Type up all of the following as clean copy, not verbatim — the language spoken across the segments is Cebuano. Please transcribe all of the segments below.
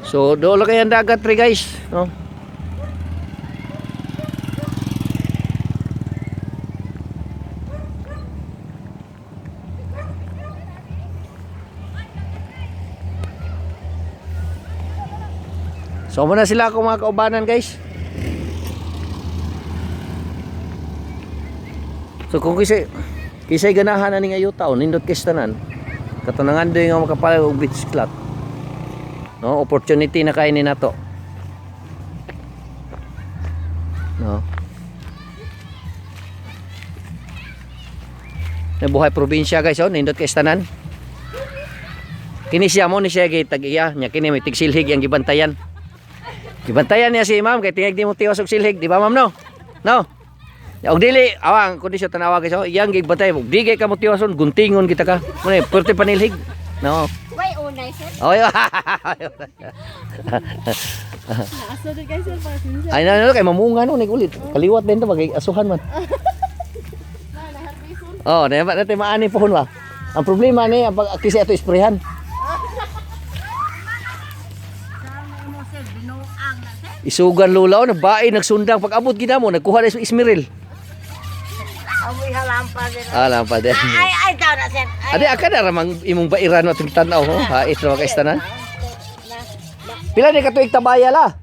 So doon lang kayo ang dagat re guys, no? So muna sila ako mga kaubanan, guys. So kung kisay ganahan ani nga yuta, o nindot kay tanan. Katunangan doy nga makapalag og beach cloth. No, opportunity na kay ni nato. No. Nabuhay probinsya guys, oh, nindot kay tanan. Kini siya mo ni siya kay tag-iya nya kini may tigsilhig yang gibantayan. Gibantayan niya si ma'am kay tingag di mo tiwas og silhig, di ba ma'am, no? No. Ya, og dili awang kondisyon tanawa guys, oh, iyang gigbantay og di kay ka mo tiwason, guntingon kita ka. Muna pwerte panilhig. No. Way unay, sir. Oy. Naaso din kayo, sir, para sinsa. Ay na kay mamunga no nig ulit. Kaliwat din to magay asuhan man. Oh, na ba natin maani pohon ba? Ang problema ni ang pag kasi ato isprehan. Mo, sir, binuang na, sir. Isugan lula oh, nagbae nagsundang pag abot gid mo nagkuha na ismiril. Amoy halampa din. Ah, lampa din. Ay, ay, daw na, sir. Ay, Adi aka na ramang imong bairan atong tan-aw ho. Hait ra makaistanan. Na, na, Pila ni katuig tabaya la?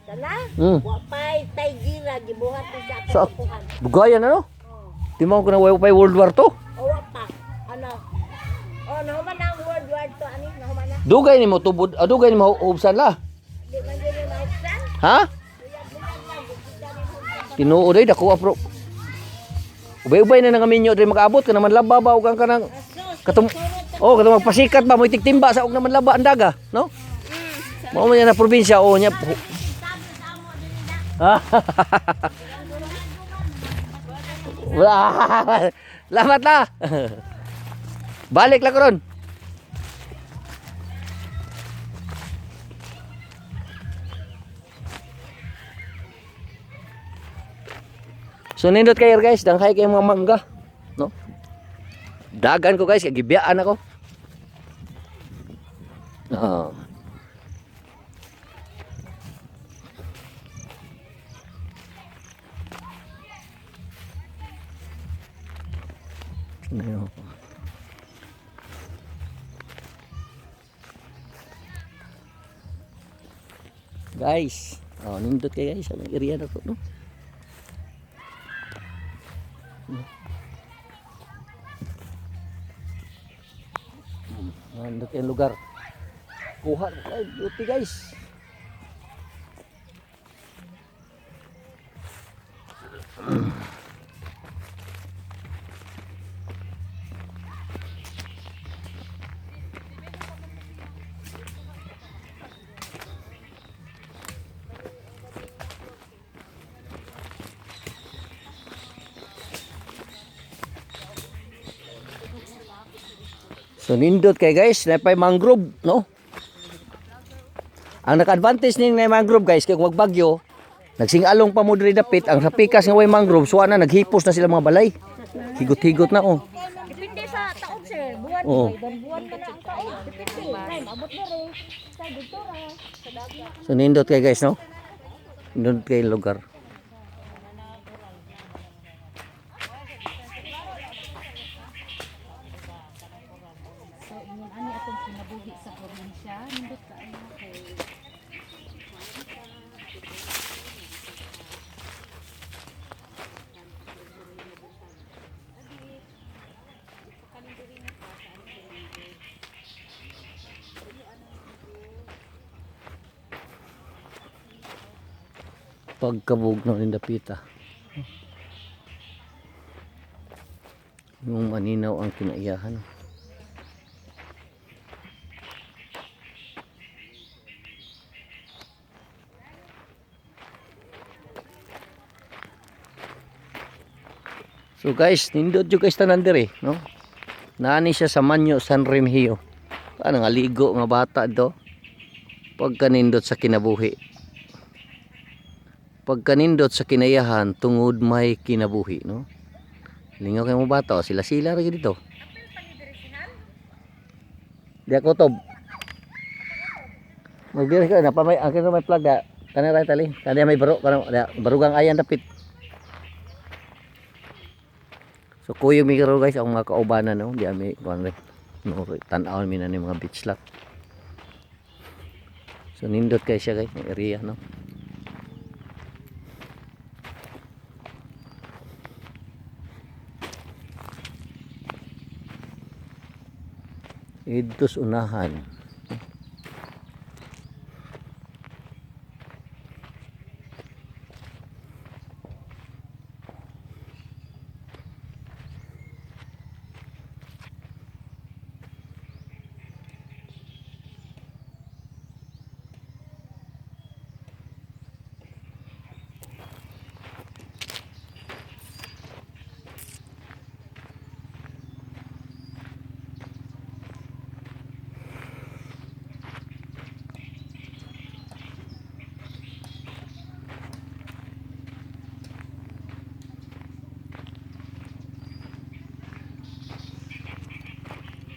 sana? Hmm. Wapay, tay gira, gibuhat ni sa Sa atong kuhan. bugayan ano? Di mo ko na way World War 2. O, wapa. Ano? O, nahuman na ang World War II, ani? Nahuman na? Dugay nimo tubod, ah, dugay nimo hubsan la. Di man yun yung mahuksan? Ha? Buyag-buyag lang, bukid na rin. Tinuod ay dako apro. Ubay-ubay na nga minyo diri makaabot ka naman laba ba og ang kanang katum. Oh, katong magpasikat ba mo itigtimba sa og naman laba ang daga, no? Mao man yan na probinsya o nya. Wala. Lamat la. Balik la karon. So nindot kayo guys, dangkay kayo mga mangga, no? Dagan ko guys, kay gibiyaan ako. Ah. Ano yun? Guys, oh, nindot kayo guys, ang area na to, no? Nandito yung lugar. Kuha ay beauty guys. So nindot kay guys, napay mangrove, no? Ang naka-advantage ning na mangrove guys, kay kung magbagyo, nagsingalong pa mo diri dapit, ang sa pikas nga way mangrove, suwa na naghipos na sila mga balay. Higot-higot na oh. Depende sa taog, sir. Buwan, Oo. buwan man na ang taog. Depende. Ay, maabot na rin. Sa dito ra. Sa dagat. So nindot kay guys, no? Nindot kay lugar. So, ingon ani atong kinabuhi sa probinsya. Nindot kaayo kay Pagkabugnaw ng dapita. Yung maninaw ang kinaiyahan. So guys, nindot yung guys tanan diri, no? Naani siya sa Manyo San Remigio. Ano nga ligo nga bata do. Pagkanindot sa kinabuhi. Pagkanindot sa kinayahan tungod may kinabuhi, no? Lingaw kayo mo bata, oh, sila sila ra gyud dito. Di ako tob. Magbira ka na pa may ang kino may plug da. Kanang right ali. Kani may baro kanang da, barugang ayan dapit. So kuyog mi karon guys ang mga kaubanan, no. Di ami kuan re. No, tan-aw mi na ni mga beach lot. So nindot kay siya guys, ng area, no. Idtos unahan.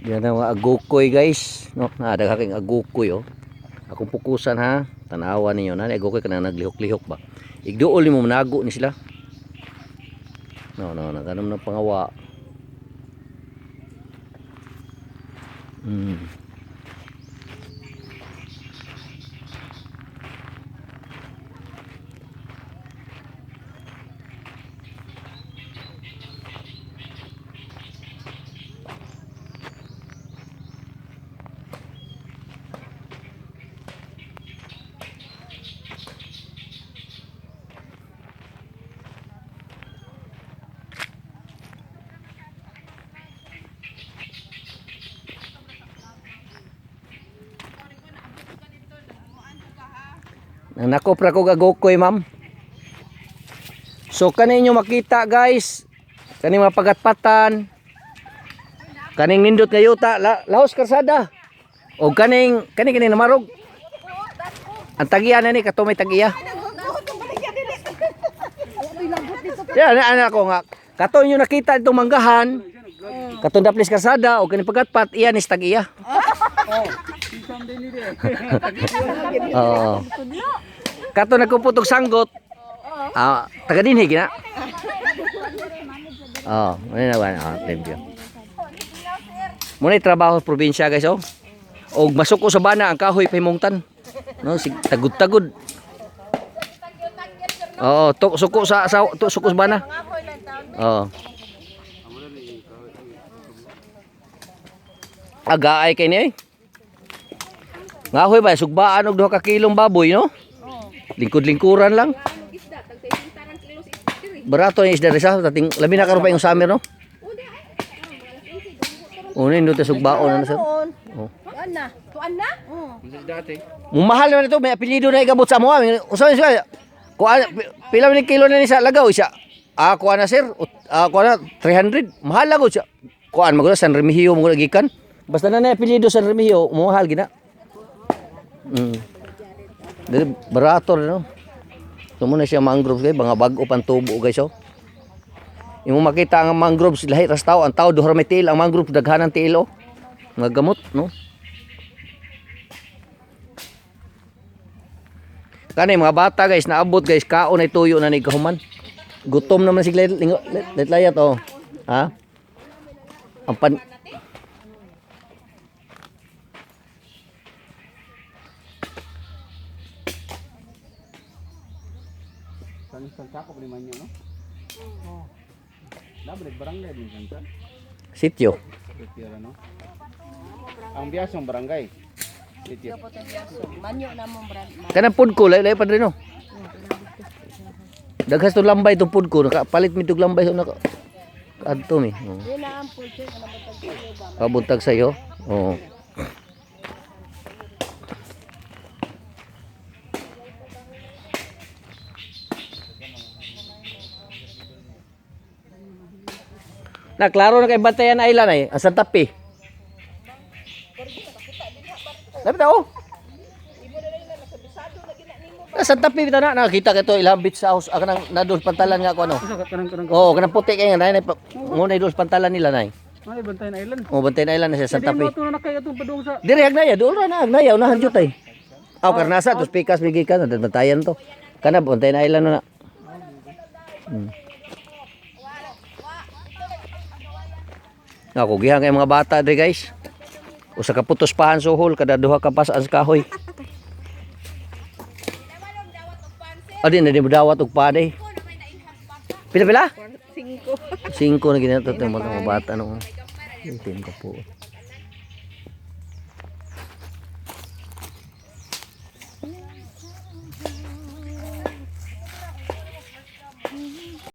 Yan ang mga agukoy guys. No, naadaga king agukoy oh. Akong pukusan ha. Tanawa ninyo na agukoy kana naglihok-lihok ba. Igduol nimo manago ni sila. No, no, naganom ng pangawa. Nang nakopra ko agukoy, ma'am. So kanin inyo makita guys, kaning mga pagatpatan, kaning nindot nga yuta, lahos karsada. O kaning kaning kaning namarog. Ang tagiya na ni kato may tagiya. Ya, ana ana ko nga. Kato inyo nakita itong manggahan. Katong daplis karsada o kaning pagatpat, iya ni sa tagiya. Oo. Kato nagkuputog sanggot. Ah, taga dinhi gina. Oh, ano na ba? Ah, thank you. Muna yung trabaho sa probinsya guys oh. Og masuko sa bana ang kahoy pahimungtan. No, sig tagud-tagud. Oo, to, suko sa to, suko sa bana. Oo. Agaay kay ni eh. Ngahoy ba sugbaan og duha ka kilong baboy, no? Lingkod-lingkuran lang. Barato yung isda resa, tating labi na karon pa yung summer, no? Unin do ta sugbaon ano sir. Oh. Tuan na. Tuan na? Mumahal naman ito, may apelyido na igabot sa amo. Usa siya. Kuan pila man ni kilo na ni sa lagaw isa. Ah, kuan na sir. Ah, kuan na 300. Mahal lago siya. Kuan magula San Remigio mo gikan. Basta na na apelyido San Remigio, mahal gina. Dili barato rin, no. Tumo na siya mangroves kay mga bag-o pang tubo guys oh. Imo makita ang mangroves lahi ras tao, ang tao duha ra may tiil, ang mangroves daghan ang tiil oh. Mga gamot, no. Kani mga bata guys, naabot guys, kaon ay tuyo na ni kahuman. Gutom naman si Letlayat oh. Ha? Ang pan. Saan isang sako pa naman yun, no? Oo. Dapat barangay din saan? Sityo. Sityo, no? Ang biyasong barangay. Sityo. Manyo na mo brand. Kanang pudko layo layo pa diri no. Daghas to lambay tong pudko, nakapalit mi tog lambay so naka adto mi. Oh. Yun na ang pulse ano mo tagtulo ba? Kabuntag sa iyo. Oo. Na klaro na kay Bantayan Island ay ang Santa Fe. Dapat oh. Na Santa Fe bitaw na nakita kay to ilang beach house ah, kanang nadul pantalan nga ko ano. Kanang kanang Oo, kanang puti kay nga nay mo na idol pantalan nila nay. ay Bantayan Island. Oh, Bantayan Island na siya Santa Fe. Ito na kayo itong padung sa Dire hagnaya, doon ra na hagnaya, unahan jud tay. Aw, karnasa, tos pikas bigi ka, bantayan to. Kana, bantayan island na. Ako gihan kay mga bata dre, guys. Usa ka putos pahan suhol kada duha ka pasaan sa kahoy. Adi na di mo dawat og paday. Pila pila? 5. 5 na ginato ng mga bata no. Yung team ko po.